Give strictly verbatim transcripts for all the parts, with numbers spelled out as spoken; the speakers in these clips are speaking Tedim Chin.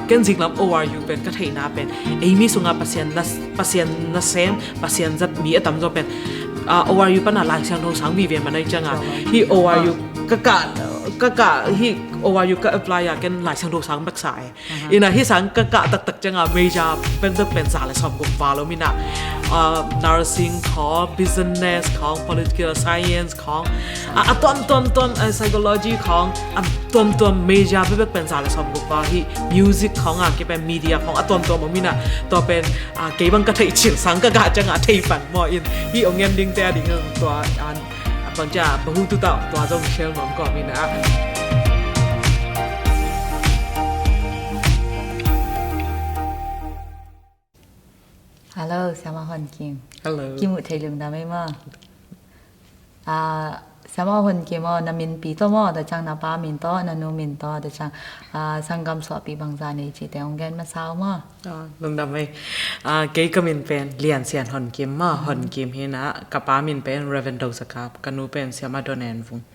Ken zinglam O R U pen ka theihna pen, ei mi sungah Pasian na, Pasian nasem, Pasian zat mi a tamzaw pen, ah, O R U pana Lai Siangtho sang vive man ahi ciangah, hih O R U ka kah, ka kah, hih O R U ka apply a ken Lai Siangtho sang bek sa e. Ina hih sang ka kah taktak ciangah major bekbek pen za le sawm guk val om ina, ah, nursing khawng, business khawng, political science khawng, a, a tuamtuam tuam, a, psychology khawng, a tuamtuam major bekbek pen za le sawm guk val hi, music khawng a, kei pen media khawng a tuamtuam om ina, tua pen, a, kei bang ka theih cil sang ka gah ciangah a thei pan maw in, hi ong en dingte a ding tua, a, a bang cia, bang hu tu tau, tua zong share nuam kawm ina. Hello, Siamah Hon Kim. Hello. Kimuh thei lungdam ei maw. Ah, Siamah Hon Kim aw, na minpi tawh maw, tua ciang na pa min tawh, na nu min tawh, tua ciang, ah, sanggam suahpih bangzah nei cihte hong gen masa uh maw. Ah, lungdam ei. Ah, kei ka min pen Lian Sian Hon Kim maw, Hon Kim hi ina, ka pa min pen Reverend Do Za Kap, ka nu pen Siamah Don En Vung.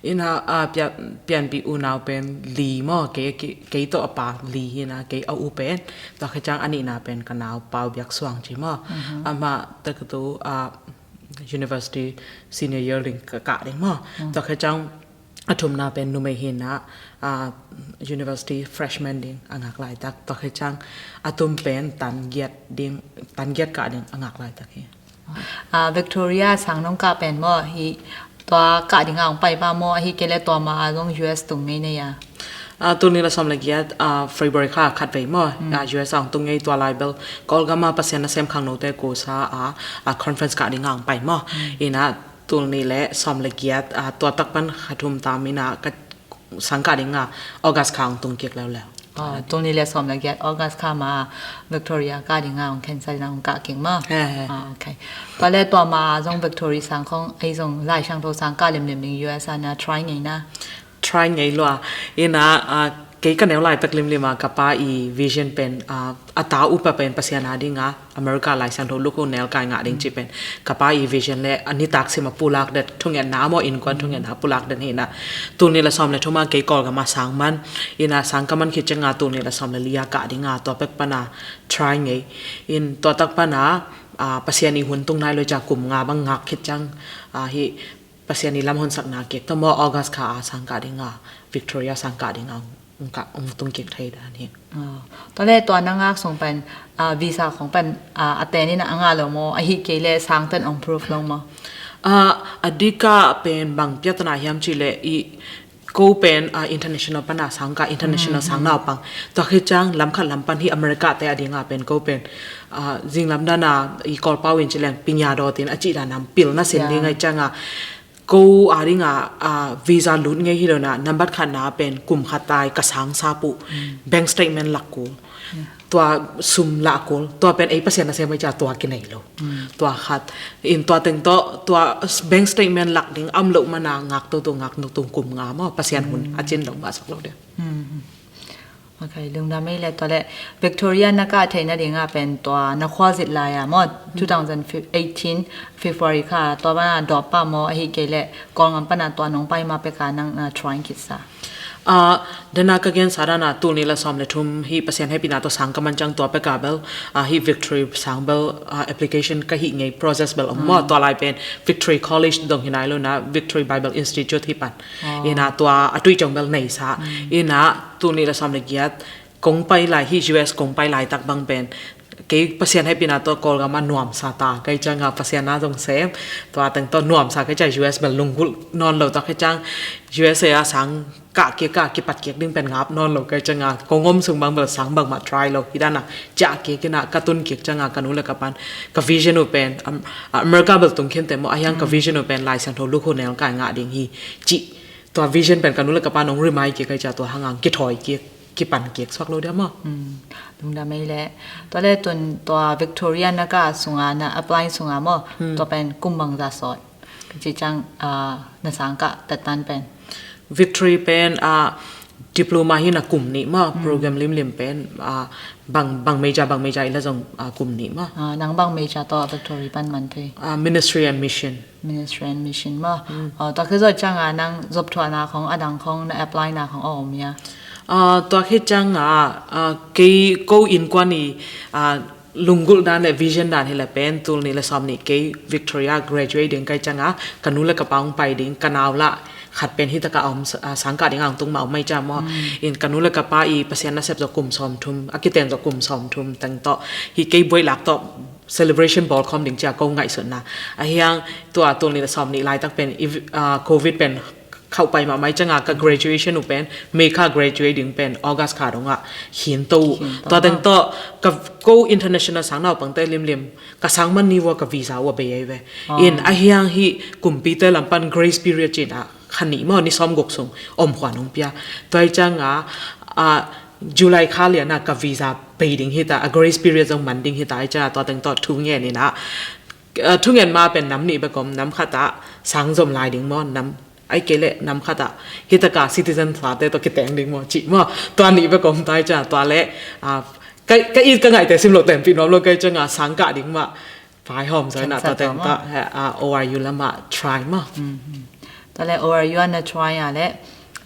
Ina, ah, pia-, pianpih unau pen Li maw, kei, kei, kei tawh a pa Li hi ina, kei a u pen, tua khit ciang a nihna pen ka nau Pau Biak Suang ci maw. Amah taktu, ah, university senior year ding ka kah ding maw. Tua khit ciang a thumna pen numei hi ina, ah, university freshman ding a ngak laitak. Tua khit ciang a tum pen tan giat ding, tan giat kah ding a ngak laitak hi. Ah, Victoria sang nong kah pen maw, hi tua kah dinga hong pai pa maw, ahi kei le tua ma a zong U S tung ngei nei a? Ah, tul nih le sawm le giat, ah, February kha khat vei maw, ah, U S a hong tung ngei. Tua lai bel Kawlgam a Pasian nasem khangnote kusa a, ah, conference kah dinga hong pai maw. Ina tul nih le sawm le giat, ah, tua tak pan kha thum tam ina ka sang kah dinga August kha hong tung kik leuleu. Ah, tul nih le sawm le giat August kha ma Victoria kah dinga hong cancel na hong kah kik maw. He, he. Ah, okay. Tua le tua ma zong Victory sang khong ei zong Lai Siangtho sang kah limlim ding U S a na try ngei na? Try ngei lua. Ina, ah, kei ka neu laitak limlim a ka pa i vision pen, ah, a ta upa pen Pasian a dinga America Lai Siangtho lukhu nel kai ngah ding cih pen ka pa i vision le a nitak sim a pulak den thungetna maw, innkuan thungetna pulak den hi ina. Tul nih le sawm le thum a kei Kawlgam a sang man ina, sang ka man khit cianga tul nih le sawm le li a kah dinga tua pek pana try ngei. In tua tak pana, ah, Pasian i hun tung nai lo cia kum nga bang ngak khit ciang, ah, hi Pasian i lam honsakna kik tawh maw, August kha a sang kah dinga, Victoria sang kah dinga hong kah, hong tung kik thei dan hi. Ah, tua le tua na ngak sung pen, ah, visa khong pen, ah, a ten ina a ngah lo maw, ahi kei le sang ten hong proof lo maw? Ah, a dika pen bang piatana hiam cih le i ko pen, ah, international pana sang kah, international sang naupang. Tua khit ciang lam khat lam pan hi America te a dinga pen ko pen, ah, zinglam dana i Kawlpau in ci leng pinya dawtin a cih dana pilna sin ding ahi cianga ko a dinga, ah, visa lut ngei hi lo na, nambat khatna pen kum khat tai ka sang sap uh bank statement lak kul. Tua sum lah kul, tua pen ei Pasian nasem ahi cia tua kinei lo. Tua khat. In tua teng tawh, tua bank statement lak ding om loh mana ngak toto ngak nutung kum nga maw, Pasian hun a cin lo mah sak lo ding. Okay, lungdam ei le tua le Victoria na kah theihna dinga pen tua na khua zit lai a maw, two thousand eighteen February kha tua pana dawp pa maw, ahi kei le Kawlgam pana tua nong pai ma peka nang na try khit sa? Ah, dana ka gensa dana tul nih le sawm le thum hi Pasian hehpihna tawh sang ka man ciang tua peka bel, ah, hi Victory sang bel, ah, application ka hih ngei process bel om maw, tua lai pen Victory College dong hi nai lo na, Victory Bible Institute hi pan. Ina tua a tui ciang bel nei sa. Ina tul nih le sawm le giat kong pai lai hi, U S kong pai laitak bang pen kei Pasian hehpihna tawh Kawlgam a nuamsa ta kei cianga Pasian a zong sem, tua teng tawh nuamsa kei cia U S bel lunggulh nawn lo ta kei ciang U S A a sang kah kik a kipat kik ding pen ngap nawn lo kei cianga kong om sung bang bel sang bangmah try lo hi dana ciah kik ina ka tun kik cianga ka nu le ka pan ka vision uh pen, am, America bel tung khin te maw, ahiang ka vision uh pen Lai Siangtho lukhu nel kai ngah ding hi cih tua vision pen ka nu le ka pan hong remind kik kei cia tua hanga kithawi kik kipan kik suak lo dia maw. Lungdam ei le. Tua le tun tua Victoria na kah sunga na apply sunga maw, tua pen kum bangza sawt ka ci ciang, ah, na sang kah tattan pen? Victory pen, ah, diploma hi na kum nih maw, program limlim pen, ah, bang, bang major, bang major i la zong, ah, kum nih maw. Ah, nang bang major tawh Victory pan man thei? Ah, ministry and mission. Ministry and mission maw. Ah, tua khit zawh cianga nang zop thuahna khong a dang khong na apply na khong a om hia? Ah, tua khit ciangah, ah, kei ko innkuan i, ah, lunggulh dan le vision dan hi le pen tul nih le sawm nih kei Victoria graduate ding ka hih ciangah ka nu le ka pa hong pai ding, ka nau lah khat pen hi takah a om, ah, sangkah ding a hong tung mah om mai ciang maw. In ka nu le ka pa i Pasian nasep zawh kum sawmthum, a kiten zawh kum sawmthum teng tawh hi kei buailak tawh celebration bawlkhawm ding cia ko ngaihsutna. Ahi hang tua tul nih le sawm nih laitak pen i, ah, covid pen khauh pai mahmah ciangah ka graduation uh pen May kha graduate ding pen August kha dongah khinto uh. Tua teng tawh ka ko international sang naupangte limlim ka sang man ni vua ka visa uh a bei ahi ve. In ahi hang hi kumpite lam pan grace period cin ah kha nih maw ni sawm guk sung om khuan hong pia. Tua hi ciangah, ah, July kha lianah ka visa bei ding hi ta, a grace period zong man ding hi ta, ahi ciangah tua teng tawh thu ngen in ah, ah, thu ngen ma pen nam nih bek om, nam khat ah sang zom lai ding maw, nam ai kei le nam khat ah hi takah citizen thate tawh kiteng ding maw cih maw, tua nih bek om ta, ahi ciangah tua le, ah, ka, ka it ka ngaihte sim lo tenpih nuam lo ka hih ciangah sangkah ding mah vaihawm zaw in ah tua teng tawh, ah, O R U lamah try maw. Tua le O R U ah na try a le,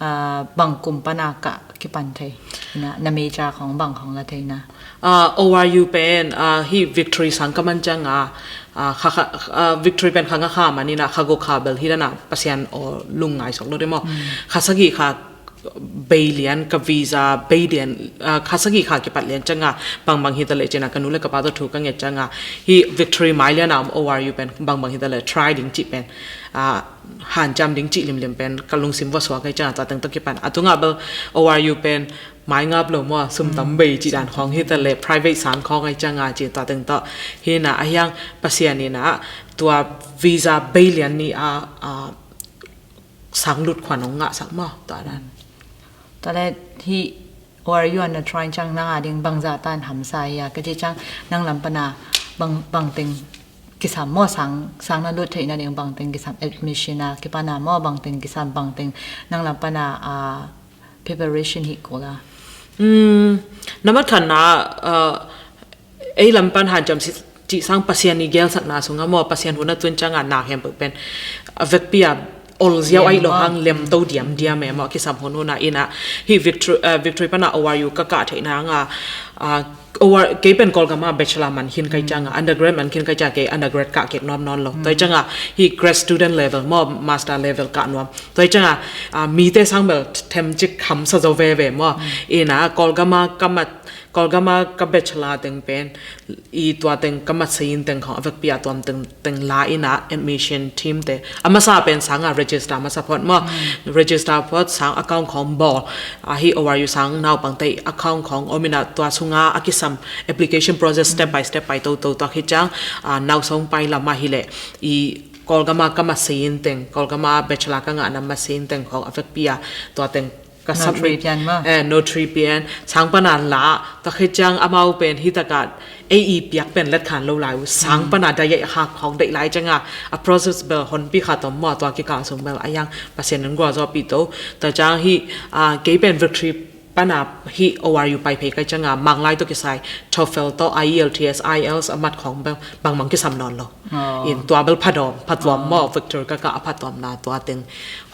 ah, bang kum pan a kah kipan thei na, na major khawng bang khawng la thei na? Ah, O R U pen, ah, hi Victory sang ka man ciangah, ah, kha, kha, ah, Victory pen kha nga kha man in ah kha guk kha bel hi dan ah Pasian aw lungngai sawk lo ding maw. Kha sagih kha bei lian, ka visa bei lian, ah, kha sagih kha kipat lian ciangah bangbang hi ta leh cin ah ka nu le ka pa tawh thu ka nget ciangah hi Victory mai lian ah om O R U pen bangbang hi ta leh try ding cih pen, ah, hanciam ding cih limlim pen ka lungsim va suak ahi ciangah tua teng tawh kipan. A tungah bel O R U pen mai ngap lo maw, sum tam bei cih dan khawng hi ta leh private sang khawng ahi ciangah cih tua teng tawh hi na, ahi hang Pasian in ah tua visa bei lian ni ah, ah, sang lut khuan hong ngahsak maw, tua dan. Tua le hi O R U ah na try ciang nang a ding bangzah tan hamsa hi a, ka cih ciang nang lam pan a bang, bangteng kisam maw, sang, sang na lut theih nading bangteng kisam, admission a kipan a maw, bangteng kisam, bangteng nang lam pan a, ah, preparation hi kul a? Um, na mat khatna, ah, ei lam pan hanciam si cih sang Pasian i gelsakna sungah maw, Pasian hun a tun ciangah na khempeuh pen a vekpi a ol ziau ahi lo hang lemto diamdiam e maw, a kisam hunhun ah in ah hi Victory, ah, Victory pan a O R U ka kah theih nang a, ah, O R, kei pen Kawlgam ah bachelor man khin ka hih ciangah, undergrad man khin ka hih ciangah kei undergrad kah kik nuam nawn lo. Tua hi ciangah hi grad student level maw, master level kah nuam. Tua hi ciangah, ah, mite sang bel themcik hamsa zo veve maw. In ah Kawlgam ah ka mat, Kawlgam ah ka bachelor teng pen i tua teng ka mat sei in teng khawng a vekpi a tuam teng, teng la in ah admission team te a masa pen sang a register masa phot maw. Register phot sang account khawng bawl. Ah, hi O R U sang naupangte account khawng om in ah tua sungah a kisam application process step by step pai toto, tua hi ciang, ah, nausong pai lam ah hi leh i Kawlgam ah ka mat sei in teng, Kawlgam ah bachelor ka ngahna mat sei in teng khawng a vekpi a tua teng ka submit. Notary pian maw? Eh, notary pian. Sang pan a la, tua khit ciang amau pen hi takah ei i piak pen let khan lo lai uh. Sang pan a dai a khak khawng deih lai ciangah a process bel honpi khat om maw, tua kikal sung bel a yang Pasian in gualzawhpih to. Tua ciang hi, ah, kei pen Victory pan a hi O R U pai phei ka hih ciangah Manglai tawh kisai TOEFL tawh, I E L T S, IELTS a mat khawng bel bangbang kisam nawn lo. In tua bel phadawm, phatuam maw, Victory ka kah a phatuamna tua teng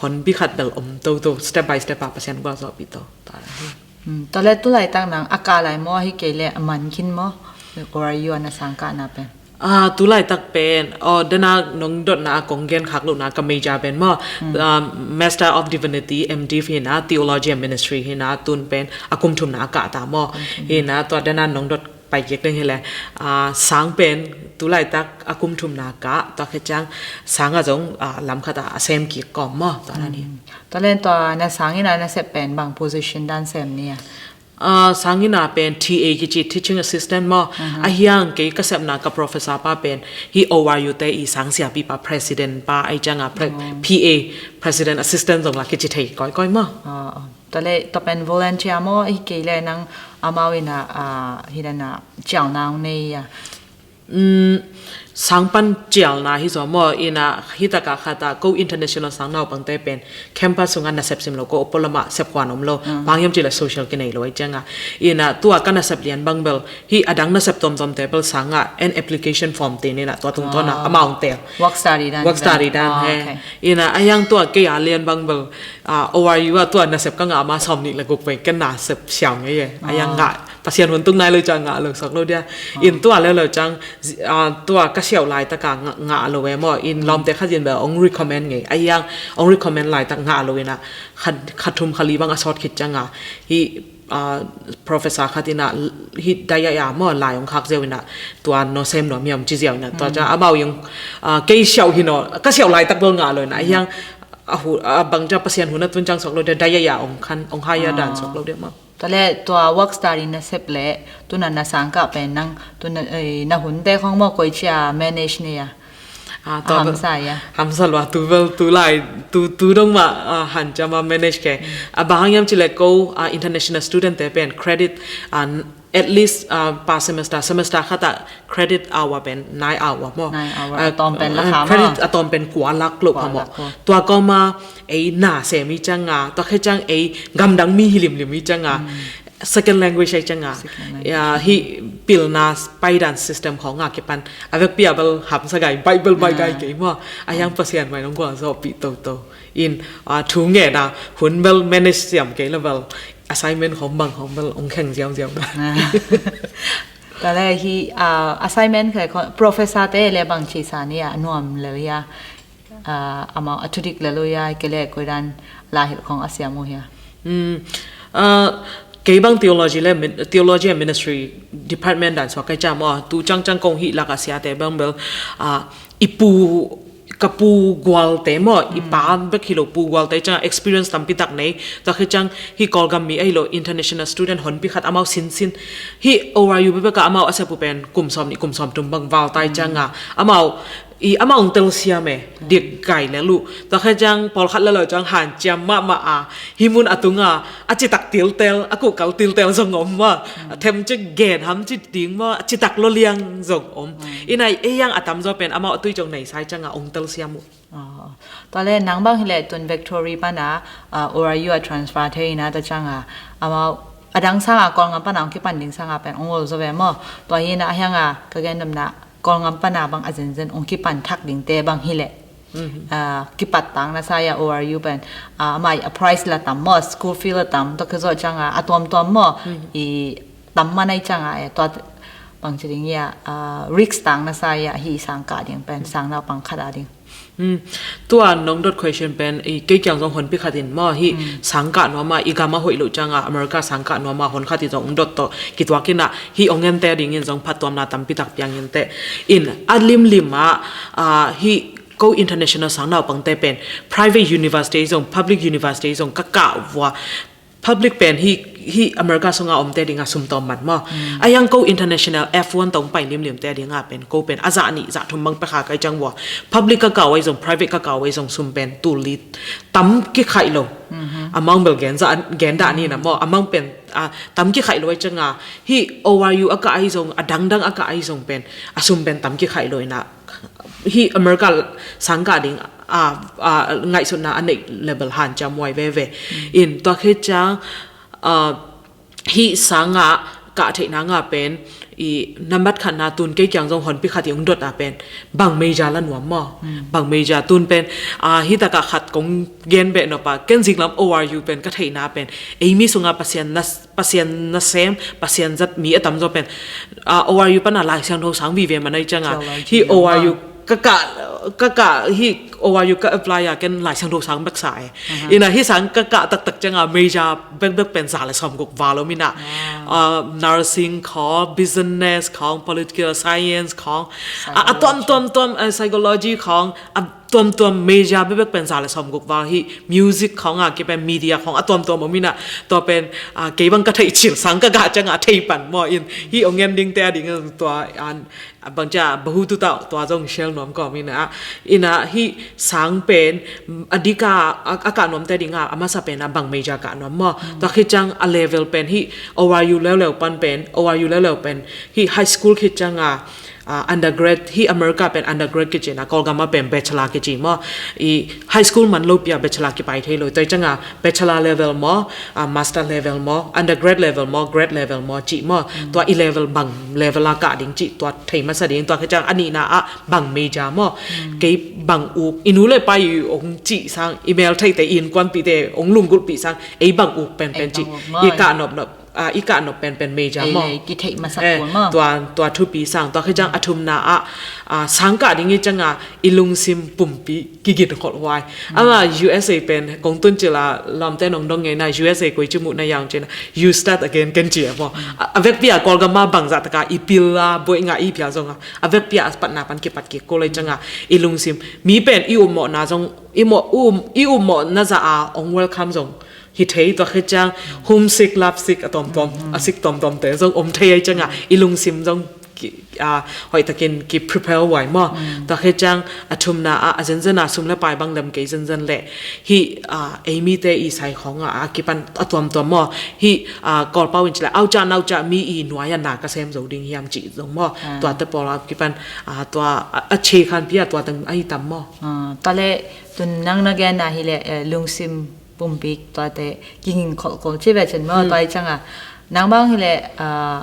honpi khat bel om toto, step by step a Pasian gualzawhpih to. Tua le tulaitak nang a kah lai maw, hi kei le a man khin maw, O R U ah na sang kahna pen? Ah, tulaitak pen, oh, dena nong dotna a kong gen khak lohna ka major pen maw, ah, Master of Divinity, M.Div hi na, Theology and Ministry hi na, tun pen a kum thumna a kah ta maw. Hi na, tua dena nong dot pai kik ding hi le, ah, sang pen tulaitak a kum thumna kah, tua khit ciang sang a zong, ah, lam khat a sem kik kawm maw, tua dan hi. Tua le tua na sang inn a na sep pen bang position dan sem ni a? Ah, sang inn a pen T A kici, teaching assistant maw. Ahi hang kei ka sepna ka professor pa pen hi O R U te i sang siapi pa, president pa ahi ciangah pre-, P A, president assistant zong la kici thei kawikawi maw. Tua le tua pen volunteer maw, hi kei le nang amau in a, ah, hi dan a ciauna hong nei a? Um, Sang pan cialna hi zaw maw, ina hi taka khata ko international sang naupangte pen campus sungah nasep sim lo, ko oppo lamah sepkhuan om lo, bang hiam cih leh social kinei lo ai cianga. Ina tua ka nasep lian bang bel hi a dang nasep tuamtuamte bel sangah an application form te nina tua tungtawnah amau ong tel. Work study dan. Work study dan he. Ina a hiang tua kei a lian bang bel O R U ah tua nasep ka ngah ma sawm nih le guk vei ken nasep siau ngei e. A hiang ngah Pasian hun tung nai lo ciang ngah lo sak lo dia. In tua leu lo ciang tua ka siau laitaka ngah lo e maw. In lawmte khat in bel ong recommend ngei. A hiang ong recommend laitak ngah lo ina khat thum khat li bang a sawt khit cianga hi professor khat ina hi dai a maw lai ong khak ziau ina tua no sem no miam ci ziau ina tua ciang amau ong kei siau hi no ka siau laitak bel ngah lo ina a hiang a bang ciang Pasian hun a tun ciang sak lo dia dai a ong khan ong hai a dan sak lo dia maw. Tua le tua work study nasep le tuna na sangkah pen nang tuna na hunte khong maw koi cia manage ne a? Hamsa ia. Hamsa lua tu bel tu lai tu tu dong mah hanciam a manage ke. A bang hang hiam cih leh ko international student te pen credit at least per semester semester khatah credit hour pen nine hour maw. Nine hour a tawm pen la kha maw. Credit a tawm pen kua lak lo pha maw. Tua kawma ei na sem i cianga tua khe ciang ei gamdang mi hi limlim i cianga second language ai cianga hi pilna paidan system khong a kipan a vekpi a bel hamsa gai baih bel baih gai kei maw. A hiang Pasian mai nong gualzawhpih toto in thu ngen a hun bel manage siam kei la bel assignment khong bang khong bel ong kheng ziauziau. Tua le hi assignment khai professor te le bang ci sa ni a nuam le ia amau a thudik le lo ia kei le koidan lahil khong a siam uh hia? Kei bang theology le theology and ministry department dan suak kai ciam aw tu ciangciang kong hih lak a siate bang bel i pu ka pu gualte maw i pa bek hi lo pu gualte ciang experience tampi tak nei. Tua khe ciang hi Kawlgam mi ahi lo international student honpi khat amau sinsin hi O R U bebek a amau a sep uh pen kum sawm nih kum sawm tum bang val tai cianga amau i amau ong telsiam e dik gai le luh. Tua khe ciang pawlkhat le lo ciang hanciam mahmah a hi mun a tunga a citak tiltel a kuhkal tiltel zong om maw. A them ci gen ham ci ding maw a citak lo liang zong om. Ina ei hiang a tamzaw pen amau a tui ciang nei sai cianga ong telsiam uh. Tua le nang bang hi le tun Victory pana O R U a transfer thei ina ta cianga amau a dang sanga Kawlngam pana ong kipan ding sanga pen ong ol zaw ve maw. Tua hi ina a hianga ka gendamna Kawlngam pana bang a zenzen ong kipan thak dingte bang hi le kipat tang na sa ia O R U pen amai a price la tam maw school fee la tam tua khe zawh cianga a tuamtuam maw i tam manai cianga e tua bang ci ding ia risk tang na sa ia hi sangkah ding pen sang naupang khat a ding. Tua nong dot question pen i kei kiang zong honpi khat in maw hi sangkah nuama i gam a hoih loh cianga America sangkah nuama hon khat i zong dot tawh kituak ina hi ong ente dingin zong phattuamna tampi tak piang inte in a limlim ah hi ko international sang naupangte pen private university zong public university zong ka kah vua public pen hi hi America sunga omte dinga sum tawm mat maw. A hiang ko international F one tawh pai limlimte dinga pen ko pen a zah nih zah thum bang pekha kai ciang vua public ka kau ai zong private ka kau ai zong sum pen tul li tam kikhaih lo. Amount bel gen dah ni na maw amount pen tam kikhaih lo ai cianga hi O R U a kah ai zong a dangdang a kah ai zong pen a sum pen tam kikhaih lo ina hi America sangkah ding a ngaihsutna a neih level hanciam huai veve. In tua khe ciang hi sangah kah theihna nga pen i nambat khatna tun kei kiang zong honpi khat i ong dot a pen bang major la nuam maw. Bang major tun pen hi takah khat kong gen beh nop a ken zinglam O R U pen ka theihna pen eimi sunga Pasian na Pasian nasem Pasian zat mi a tamzaw pen O R U pana Lai Siangtho sang vive manai cianga hi O R U ka kah ka kah hi O R U ka apply a ken Lai Siangtho sang beksa e. Ina hi sang ka kah taktak cianga major bekbek pen za le sawm guk val om ina nursing khawng business khawng political science khawng a tuamtuamtuam psychology khawng a tuamtuam major bebek pen za le sawm guk val hi music khawng a kipen media khawng a tuamtuam om ina tua pen kei bang ka theih cil sang ka gah cianga thei pan maw in hi ong en dingte a ding tua bangcia bahu tutah tua zong shel nuam kawm ina ina hi sang pen a dika a kah nuamte dinga a masa pen a bang major kah nuam maw tua khit ciang a level pen hi O R U leuleu pan pen O R U leuleu pen hi high school khit cianga Ah, undergrad, hih America pen undergrad kici na, Kawlgam ah pen bachelor kici maw. I high school man lo pi a bachelor kipai thei lo. Tua ciang a bachelor level maw, ah, master level maw, undergrad level maw, grad level maw cih maw. Tua i level bang level a kah ding cih tua thei masa ding. Tua khit ciang a nihna ah bang major maw. Kei bang uk, i nu le pa i ong cih sang, i mel theite, i innkuanpihte ong lunggulhpih sang, ei bang uk penpen cih i kah nopnop, ah, i kah nop penpen major maw. Ei le kitheih masak kul maw. Tua, tua thupi sang, tua khit ciang a thumna ah, ah, sang kah ding i ciang a i lungsim pumpi kigin kholh huai. Ama U S A pen kong tun cil a lawmte nong dong ngei na, U S A koi ci muh na yang ci na, you start again ken ci a maw. A, a vekpi a Kawlgam ah bangzah tak a i pil a buaih ngah i pia zong a, a vekpi a a patna pan kipat kik ko lai ciang a i lungsim, mi pen i upmawhna zong, i mawh, um, i upmawhna zah a ong welcome zong hi thei. Tua khit ciang homesick, lovesick a tawmtawm, a sick tawmtawmte zong om thei ai ciang a i lungsim zong ki, ah, hoihtakin ki prepare huai maw. Tua khit ciang a thumna ah, a zenzen a sum le pai bang lem kei zenzen leh hih, ah, ei mite i sai khawng a, a kipan a tuamtuam maw. Hih, ah, Kawlpau in ci leh auca nauca mi i nuai a na ka sem zo ding hiam cih zong maw. Tuate pawl a kipan, ah, tua a, a cei khanpi a tua teng a hi tam maw. Ah, tua leh tun nang na gen a hi leh, eh, lungsim pumpik tuate kiging kholhkholh ci ve cin maw. Tua i ciang a nang bang hi leh, ah,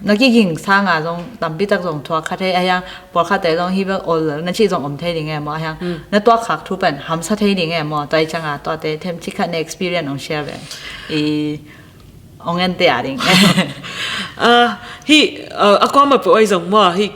na kiging sang a zong tampi tak zong thuak kha thei a hiang, pawlkhatte zong hi bek ol na cih zong om thei ding e maw a hiang, na tuak khak thu pen hamsa thei ding e maw. Tua i ciang a tuate themcik khat na experience ong share ve. I ong en te a ding. Ah, hih, ah, a kuamah peuh ai zong maw, hih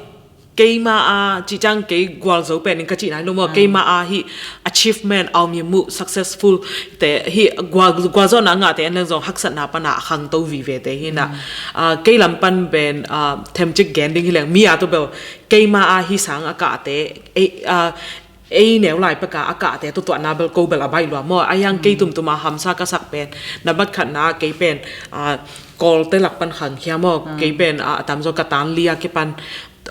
keima a cih ciang kei gualzo pen in ka cih nai lo maw. Keima a hih achievement, aumim uh, successful te, hih gual, gualzawhna ngahte en leng zong haksatna pan a khangto vive te hi na. Ah, kei lam pan pen, ah, themcik gen ding hi leng mi a tawh bel keima a hih sang a kahte, ei, ah, ei neu lai pek a a kahte tawh tuahna bel ko bel a baih lua maw. A hiang kei tumtum a hamsa ka sak pen, na bat khatna kei pen, ah, Kawlte lak pan khang hiam maw. Kei pen, ah, a tamzaw ka tan li a kipan,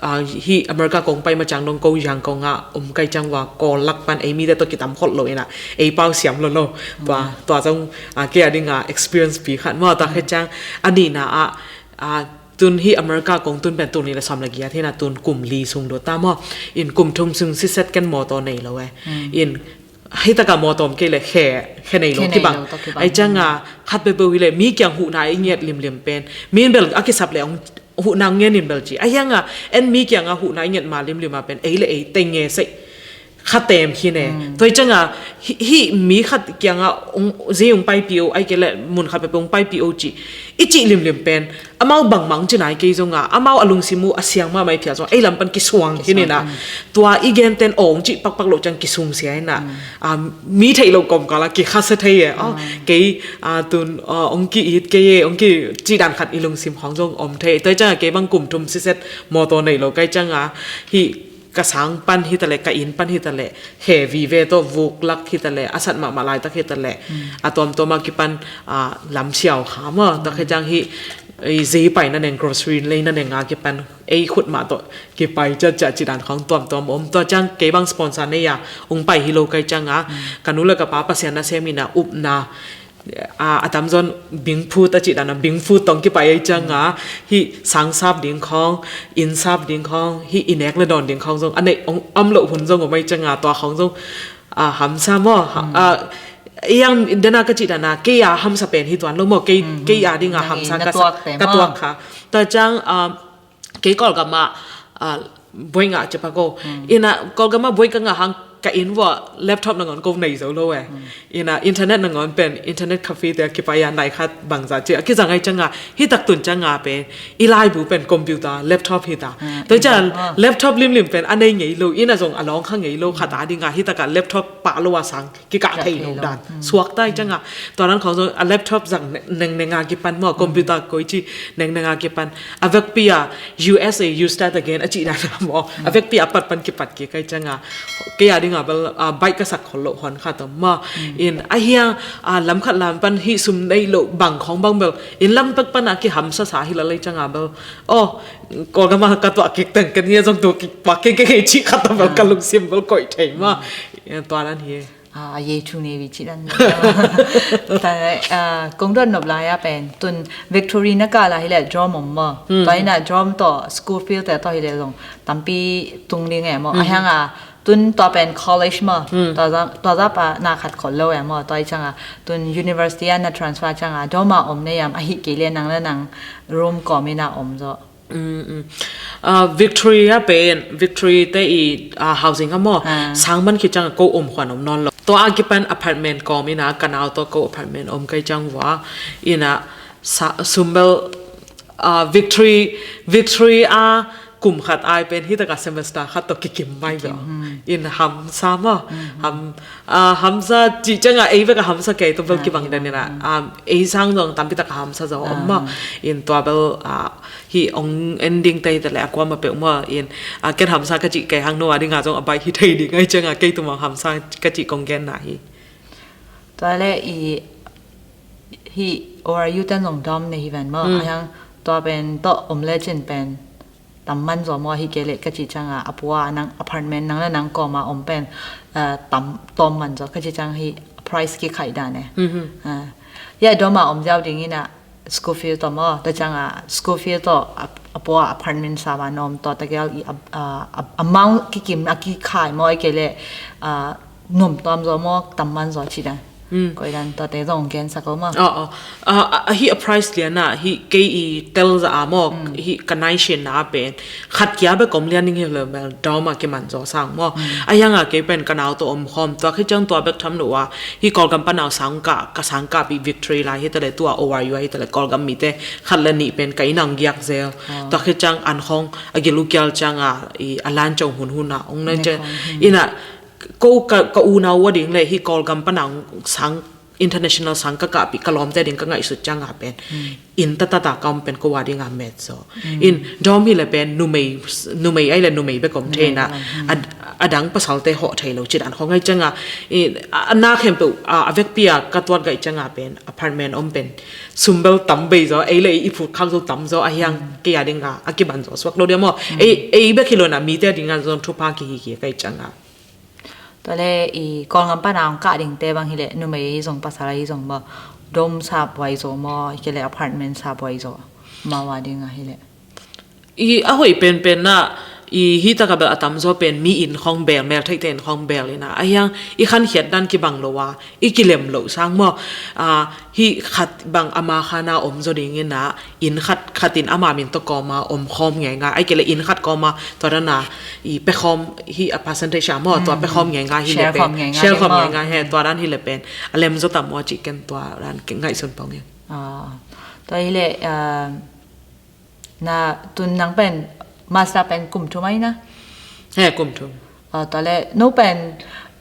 ah, hih America kong pai ma ciang dong ko Yangon ah om kai ciang ua Kawl lak pan ei mite tawh kitam kholh lo in a, ei pau siam lo lo. Tua, tua zong, ah, kei a ding a experience pi khat maw. Tua khit ciang a nihna ah, ah, tun hih America kong tun pen tul nih le sawm le giat hi na, tun kum li sung dua ta maw. In kum thum sung siset ken mawtaw nei lo e. In hih tak a mawtaw om kei leh khe, khe nei lo kibang. Ai ciang a khat peuhpeuh hi leh mi kiang huhna i nget limlim pen, mi in bel a kisap leh ong huhna ngen in bel ci. A hiang a en mi kiang a huhna i nget ma limlim a pen ei le ei teng nge sei kha tem hi ne. Tua i ciang a hih, hih mi khat kiang a ong, zi ong paipih o, ai kei leh mun khat peuhpeuh ong paipih o ci i cih limlim pen amau bangmah ong ci nai kei zong a, amau a lungsim uh a siang mahmah i phial zong ei lam pan kisuang hi ne na. Tua i genten ong cih pakpak loh ciang kisungsia hi na. Ah, mi theih loh kawmkal a kikhasia thei e. Aw, kei, ah, tun, ah, ong ki-it kei e, ong ki cih dan khat i lungsim khawng zong om thei. Tua i ciang a kei bang kum thum siset mawtaw nei lo kai ciang a hih ka sang pan hi ta leh, ka inn pan hi ta leh, he vive tawh vuk lak hi ta leh, a sat mahmah laitak hi ta leh, a tuamtuam a kipan, ah, lam siau kha maw. Tua khit ciang hih, ei, zei paina neng, grocery leina neng a kipan ei khut mah tawh kipai ciatciat cih dan khawng tuamtuam om. Tua ciang kei bang sponsor nei a ong pai hi lo kai ciang a, ka nu le ka pa Pasian nasem in a upna, a, a tamzaw in bingphut a cih dan a, bingphut tawh ong kipai ai ciang a, hih sang sap ding khawng, inn sap ding khawng, hih i nek le dawn ding khawng zong a neih ong om loh hun zong om ai ciang a, tua khawng zong, ah, hamsa maw. Ah, hiang den a ka cih dan a kei a hamsa pen hi tuan lo maw. Kei, kei a ding a hamsa ka tuak kha. Tua ciang, ah, kei Kawlgam ah, ah, buai ngah ci pak o. In a Kawlgam ah buai ka ngah hang ka inn uah laptop nangawn ko nei zo lo e. In a internet nangawn pen internet cafe te a kipai a nai khat bangzah ci a kizang ai ciang a, hih tak tun ciang a pen i laibu pen computer, laptop hi ta. Tua ciang laptop limlim pen a nei ngei lo, in a zong a lawng kha ngei lo, khat a ding a hih tak a laptop pah lo a sang kikah thei lo dan suak ta i ciang a, tua dan khawng zong a laptop zang nengneng a kipan maw, computer koi ci nengneng a kipan, a vekpi a U S A you start again a cih dan a maw, a vekpi a pat pan kipat kik ai ciang a, kei a ding a bel, ah, baih ka sak khol loh hon khat om maw. In a hiang, ah, lam khat lam pan hih sum nei loh bang khawng bang bel inn lam pek pan a kihamsa sa hi lel ai ciang a bel, aw, Kawlgam a ka tuah kik teng ken hia zong tuah kik pak kei kei cih khat a bel ka lungsim bel koih thei maw. Tua dan hi. A, a yei thu nei vi ci dan. Kong dot nop lai a pen tun Victory na kah la hi le dorm om maw? Tua ina dorm tawh school fee te tawh hi le zong tampi tung ding e maw? A hiang a tun tua pen college maw? Tua za pa na khat khol lo e maw? Tua i ciang a tun university a na transfer ciang a dorm a om na hiam, ahi kei le nang le nang room kawm ina om zaw? Victory a pen Victory te i housing a maw, sang man khit ciang a ko om khuan om nawn lo. Tua a kipan apartment kawm ina ka nau tawh ko apartment om kai ciang vua ina sumbel Victory Victory a kum khat ai pen hi taka semester khat tawh kikim mai bel in hamsa maw? Hamsa cih ciang a ei bek a hamsa kei tawh bel kibang den ina ei sang zong tampi taka hamsa zo om maw? In tua bel hi ong ending te hi ta le a kuama peuh maw in ken hamsa ka cih kei hang no a dinga zong a baih hi thei ding ai ciang a kei tumang hamsa ka cih kong gen na hi. Tua le i hi ORU ten zong dorm nei hi ven maw? A hiang tua pen tawh om le cin pen tam man zaw maw? Hi kei le ka cih ciang a a pua nang apartment nang le nang kawm a om pen tam tawm man zaw ka cih ciang hi price kikhaih dan e. Ya dorm a om ziau ding ina school fee tawh maw, ta ciang a school fee tawh a pua apartment sa ba nom tawh ta gel i amount kikim a kikhai maw, i kei le nom tawm zaw maw, tam man zaw ci dan. Koi dan tawh te zong gen sak lo maw? Ahi a price lian a hi kei i tel za a maw, hi ka nai shin na pen khat kia bek om lian ning hi lo mel dorm a kiman zaw sang maw? A hiang a kei pen ka nau tawh om khawm tua khi ciang tua bek tham lo a hi Kawlgam pan au sang ka ka sang ka pi Victory lai hi ta le tua ORU hi ta le Kawlgam mi te khat le nih pen ka inn ang giak zel. Tua khi ciang an khong a gil u kial ciang a i a lan cong hun hun a ong na ciang ina ko ka unau wa ding le hi Kawlgam pan au sang international sang ka kahpih ka lawmte ding ka ngaihsut ciang a pen inn tatata ka om pen ko a ding a met zaw. In dorm hi le pen numei numei ai le numei bek om thei na a dang pasalte hawh thei lo ci dan khong ai ciang a a na khempeuh a vekpi a ka tuat gaih ciang a pen apartment om pen sumbel tam bei zaw ei le i phut khak zo tam zaw a hiang kei a ding a a kiban zaw suak lo dia maw? Ei bek hi lo na mite a ding a zong thupha kihi ki kai ciang a. Tua le i Kawlgam pan a ong kah ding te bang hi le numei hi zong pasal hi zong maw dorm sa buai zaw maw, hi kei le apartment sa buai zaw maw a ding a hi le. I a hoih penpen na i hi taka bel a tam zaw pen mi inn khong bel mel theihte inn khong bel ina a hiang i khan khiat dan kibang lo a i kilem lo sang maw? Hi khat bang ama khana om zaw ding ina inn khat khat in ama min tawh kawma om khawm ngei ngai ai kei le inn khat kawma tua dana i pe khawm hi a percentage a maw tua pe khawm ngei ngai hi le pe share khawm ngei ngai he tua dan hi le pen a lem zaw tam maw ci ken tua dan ngaihsun pawng ing. Tua hi le na tun nang pen master pen kum thum ai na? He kum thum. Tua le no pen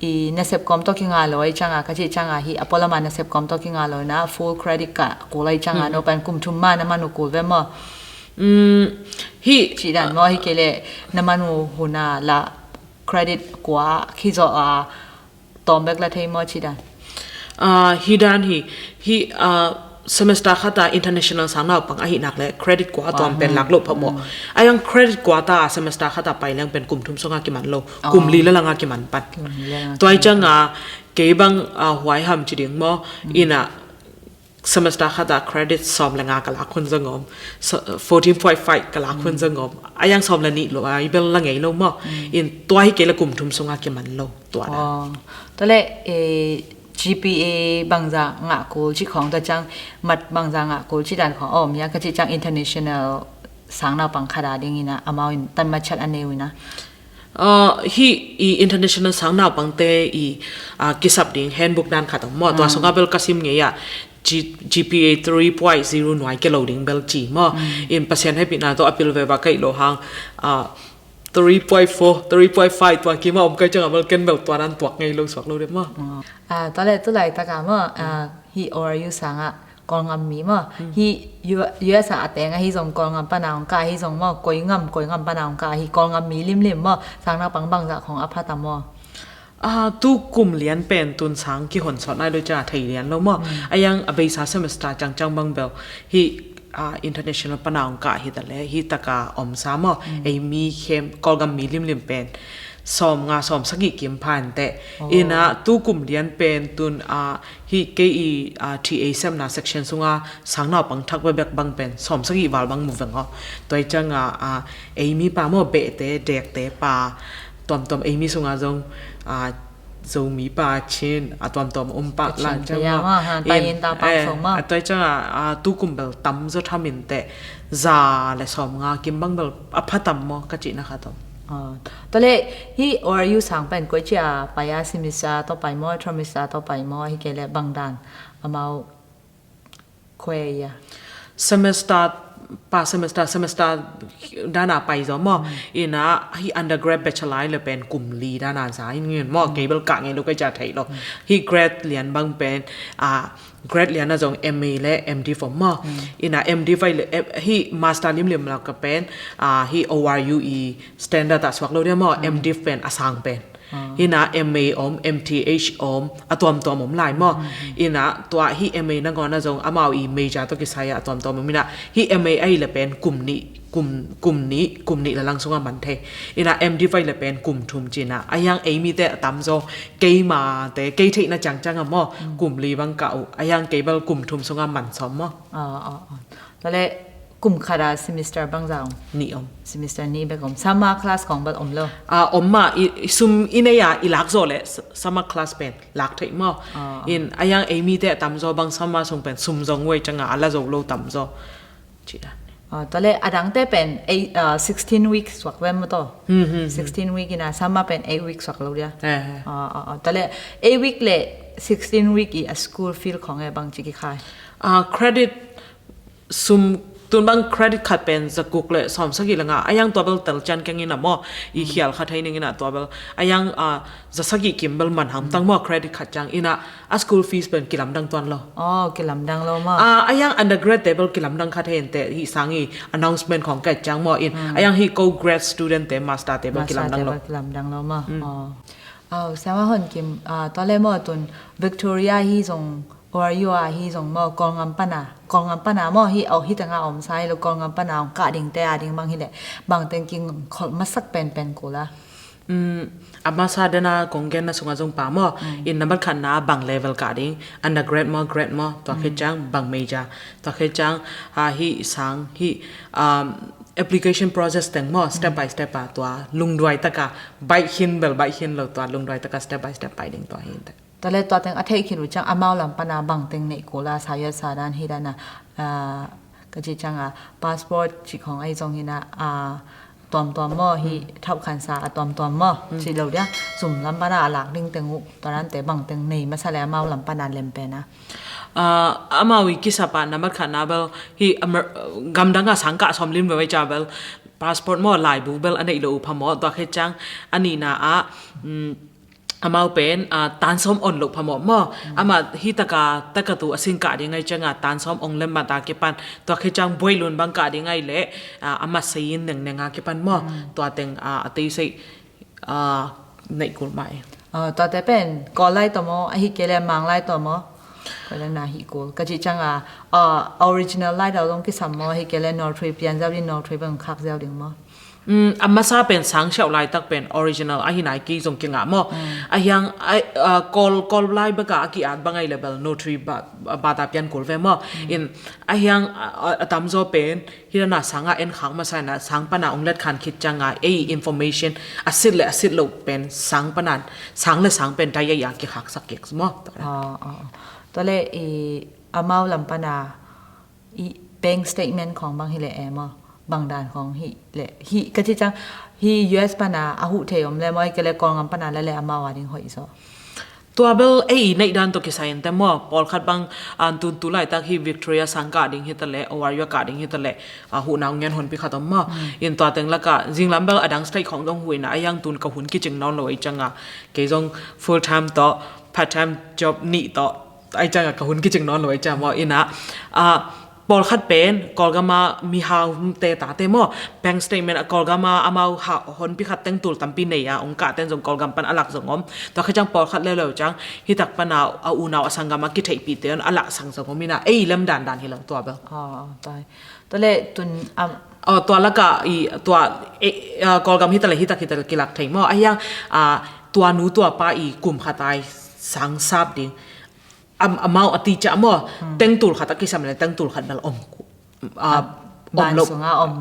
i nasep kawm tawh kinga lo ai ciang a ka cih ciang a hi a pualama nasep kawm tawh kinga lo na full credit ka kul ai ciang a no pen kum thum ma na man uh kul ve maw? Hi cih dan maw hi kei le na man uh hun a la credit kua khi zaw a tawm bek la thei maw ci dan? Hi dan hi hi semester khat a international sang naupang ahi nak le credit kua a tawm pen lak loh phawk maw? A yang credit kua ta a semester khat a pai leng pen kum thum sung a kiman lo, kum li la lang a kiman pan. Tua i ciang a kei bang huai ham ci ding maw? Ina semester khat a credit sawm le nga ka lak hun zong om, fourteen point five ka lak hun zong om, a yang sawm le nih lo a i bel la ngei lo maw? In tua hi kei le kum thum sung a kiman lo. Tua le GPA bangza ngah kul ci khawng ta ciang mat bangza ngah kul ci dan khawng a om hia ka ci ciang international sang naupang khat a ding ina amau in tan machat a neu ina. Hi i international sang naupangte i kisap ding handbook dan khat om maw? Tua sung a bel ka sim ngei a GPA three point zero nuai ke lo ding bel ci maw? In Pasian hehpihna tawh a pil ve ba kaih lo hang three point four, three point five tua kima om kai ciang a bel ken bel tua dan tuak ngei lo suak lo de maw? Tua le tu laitak a maw hi ORU sang a Kawlngam mi maw hi US a a teng a hi zong Kawlngam pan a ong kah a hi zong maw koi ngam koi ngam pan a ong kah a hi Kawlngam mi limlim maw sang naupang bangzah khong a phat a maw? Tu kum lian pen tun sang kihon sawt nai lo ciang a thei lian lo maw? A yang a beisa semester ciangciang bang bel hi international pan a ong kah hi ta le hi taka om sa maw? Ei mi khem Kawlgam mi limlim pen Sawm nga sawm sagih kim pha inteh. Oh. Ina tu kum lian pen tun, ah, hih kei i, ah, T A sepna section sunga sang naupang thak bekbek bang pen sawm sagih val bang mu veng aw. Tua i cianga, ah, ei mi pa maw, behte, dekte pa, tuamtuam ei mi sunga zong, ah, Zomi pa, Chin, a tuamtuam om pa, Chin la ciang te ya maw. Maw, ha, tai in ta pang eh, sawm maw. A tua i cianga, ah, tu kum bel tam zaw tham inteh, za le sawm nga kim bang bel a pha tam maw ka cihna khat om. Ah, tua le hih O R U sang pen koi ci a pai a, semester tawh pai maw, trimester tawh pai maw, hi kei le bang dan amau koi a? Semester pa, semester, semester dana pai zaw maw. Mm. Ina hih undergrad bachelor le pen kum li dana za in ngin maw, mm, kei bel kah ngei lo kei ca thei lo. Mm. Hih grad lian bang pen, ah, grad lian a zong M A le M Div om maw. Mm. Ina M Div ai le, eh, hih master limlim lak a pen, ah, hih O R U i standard ah suak lo dia maw, mm, M Div pen a sang pen. Ah. Ina M A om, M Th om, a tuamtuam om lai maw. Mm. Ina tua hih M A nangawn a zong amau i major tawh kisai a tuamtuam om ina. Hih M A ai le pen kum nih, kum, kum nih, kum nih le lang sunga man thei. Ina M Div ai le pen kum thum cina. A hiang ei mite a tam zaw, keimate, kei theihna ciangciang a maw, mm, kum li bang kah uh. A hiang kei bel kum thum sunga man sawm maw. Ah, ah, ah. Tua le kum khat a semester bang za om? Nih om. Semester nih bek om. Summer class khong bel om lo? Ah, om mah, i, i sum i nei a i lak zaw le s-, summer class pen lak theih maw. Ah, ah. In a hiang ei mite a tam zaw bang summer sung pen sum zong uh ei cianga a la zo lo tam zaw. Ci dan. Ah, tua le a dangte pen eight, ah, sixteen weeks suak ve maw tawh. Hmm, hmm, hmm. Sixteen week ina summer pen eight weeks suak lo dia. Eh, eh. Ah, ah, ah. Tua le eight week le sixteen week i a school fee khong e bang ci kikhai? Ah, credit sum tun bang credit khat pen za guk le sawm sagih le nga. A hiang tua bel tel cian keng ina maw. I, mm, khial kha thei ning ina tua bel. A hiang, ah, za sagih kim bel man hamtang maw credit khat ciang ina a school fees pen kilamdang tuan lo. Oh, kilamdang lo maw. Ah, a hiang undergrad te bel kilamdang kha thei inteh hih sang i announcement khong ka et ciang maw in. Mm. A hiang hih ko grad student te, master te bel kilamdang lo. Master te bel kilamdang lo maw. Mm. Oh. Aw, Siama Hon Kim, ah, tua le maw tun Victoria hi zong, O R U a hi zong maw, Kawlngam pana, Kawlngam pana maw hi, aw, hi tanga om sa hi lo, Kawlngam pana ong kah dingte a ding bang hi le, bang teng kingkholh masak penpen kul a? Mm, a masa dena kong genna sunga zong pa maw, mm, in nambat khatna bang level kah ding, undergrad maw, grad maw, tua khit, mm, ciang bang major, tua khit ciang, ah, hih sang, hih, um, application process teng maw, step, mm, by step a tua lungduai taka, baih khin bel baih khin lo tua lungduai taka step by step pai ding tua hi inteh. Tua le tua teng a theih khin uh ciang amau lam pana bang teng neih kul a, sa yat sa dan hi dan a, ah, ka cih ciang a passport cih khong ahi zong hi na, ah, tuamtuam maw, hi, mm, thauhkhansa a tuamtuam maw, mm, cih lo dia, zum lam pana a lak ding teng uh, tua dante bang teng nei masa le amau lam pana lem pen a? Ah, amau i kisap a nambat khatna bel hi Amer-, gamdang a sang kah sawm lim ve vai ca bel passport maw, laibu bel a neih lo uh phamawh, tua khit ciang a nihna ah, mm, amau pen, ah, tan sawm on loh phamawh maw. Mm. Amah hi taka, taka tu a sin kah ding ahi cianga tan sawm ong lemmat a kipan, tua khit ciang buai lun bang kah ding ahi leh, ah, a masei in nengneng a kipan maw. Mm. Tua teng, ah, a teisei, ah, neih kul mah e. Ah, tuate pen Kawl lai tawh maw, ahi kei leh Mang lai tawh maw? Kawl lai na hi kul. Ka cih cianga, ah, original lai tawh zong kisam maw, ahi kei leh Nawlthuai pian ziau ding, Nawlthuai bang khak ziau ding maw? Mm, a masa pen sang siauh laitak pen original ahi nai kei zong kingah maw. Mm. A hiang, a, a, Kawl, Kawl lai beka a ki-at bang ahi leh bel Nawlthuai ba, bata pian kul ve maw. Mm. In, a hiang, a, a, a tamzaw pen, hi dana sanga en khak masa ina sang pana ong let khan khit cianga, ei information, a sit le a sit loh pen, sang pana, sang le sang pen, dai a kikhaksak kik maw. Ah, ah, ah. Tua le, i, amau lam pana, i bank statement khong bang hi leh e maw, bang dan khong hi leh, hi ka cih ciang, hi U S pana a huh thei om le maw, ahi kei leh Kawlngam pana le le amau a ding hoih zaw? Tua bel ei i neih dan tawh kisai inteh maw, pawlkhat bang, ah, tun tu laitak hi Victoria sang kah ding hi ta leh, O R U a kah ding hi ta leh, ah, huhna ong ngen honpi khat om maw. Mm. In tua teng laka, zinglam bel a dang state khong dong huh ina, a hiang tun ka hun kicing nawn lo ahi cianga, kei zong full time tawh, part time job nih tawh, ahi cianga ka hun kicing nawn lo ahi cianga maw ina, ah, pawlkhat pen, Kawlgama mihaute tate maw, bank statement a Kawlgama amau ha, honpi khat teng tul tampi nei a, ong kah ten zong Kawlgam pan a lak zong om. Tua khit ciang pawlkhat leuleu ciang, hi tak pana a unau a sanggam a kitheihpihte on a lak sang zong om ina, ei lem dandan hi lo tua bel. Ah, ah, tai. Tua le tun am, oh, tua laka i tua, eh, ah, Kawlgam hi ta le, hi tak hi ta le kilak thei maw. Ahiang, ah, tua nu tua pa i kum khat ai sang sap ding. Am, amau a ti ca maw. Hmm. Tengtul khat a kisam le tengtul khat bel om ku. Ah, om lo,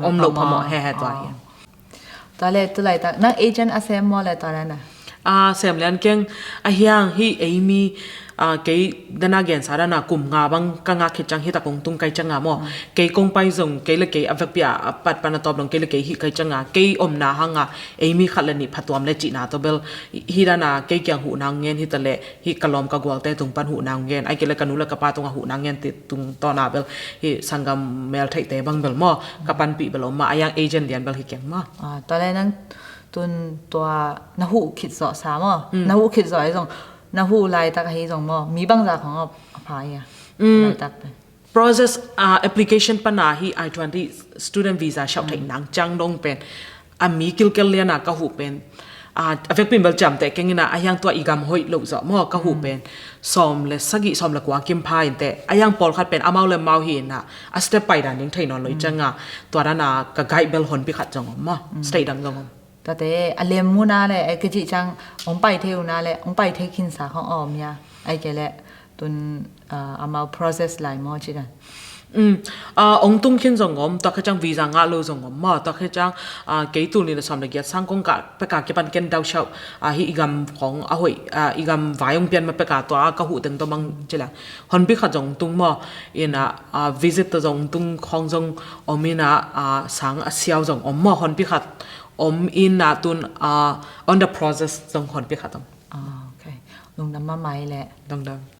om lo pha maw, he he tua hi. Tua le tu laitak nang agent a sem maw le tua le na? Ah, sem lian keng, ahiang hi eimi, ah, kei dana gensa dana kum nga bang ka ngak khit ciang hi tak kong tung kai cianga maw. Hmm. Kei kong pai zong, kei le kei a vekpi a pat pan a tawp dong, kei le kei hi kai cianga, kei omna hanga eimi khat le nih phatuam le cihna tawh bel hi dana kei kiang huh nang ngen hi ta le, hi ka lawm ka gualte tung pan huh nang ngen, ai kei le ka nu le ka pa tunga huh nang ngen ti tung tawna bel hi sanggam mel theihte bang bel maw, ka panpih bel om ma, ahiang agent lian bel hi keng maw. Ah, tua le nang tun tua na huh khit zawh sa maw. Hmm. Na huh khit zawh ahi zong, na huh laitak ahi zong maw, mi bangza khong a pha hi a? Hmm. Laitak pen process, ah, application pana hi I twenty student visa shauh theih nang ciang dong pen a mi kilkel liana ka huh pen, ah, a vekpin bel ciamteh keng ina, ahiang tua i gam hoih loh zawh maw ka huh pen sawm le sagih, sawm le kua kim pha inteh, ahiang pawlkhat pen amau le mau hi ina, a step pai dan ding thei nawn lo i cianga, tua dana ka guide bel honpi khat zong om maw, state dang zong om. Tate a lem muna le, eh, kici ciang ong pai thei una le, ong pai thei khinsa khong om ya. Ai kei le tun, ah, amau process lai maw ci dan. Um, ah, ong tung khin zong om, tua khe ciang visa ngah lo zong om maw, tua khe ciang, ah, kei tul nih le sawm le giat sang kong kah peka kipan ken dau shauh, ah, hi i gam khong a hoih, ah, i gam vai ong pian ma peka tua ka huh teng tua mang ci le. Honpi khat zong tung maw, ina, ah, visit tua zong tung khong zong om ina, ah, sang a siau zong om maw, honpi khat om ina tun, ah, on the process zong honpi khat om. Ah, okay. Lungdam mahmah i le. Lungdam.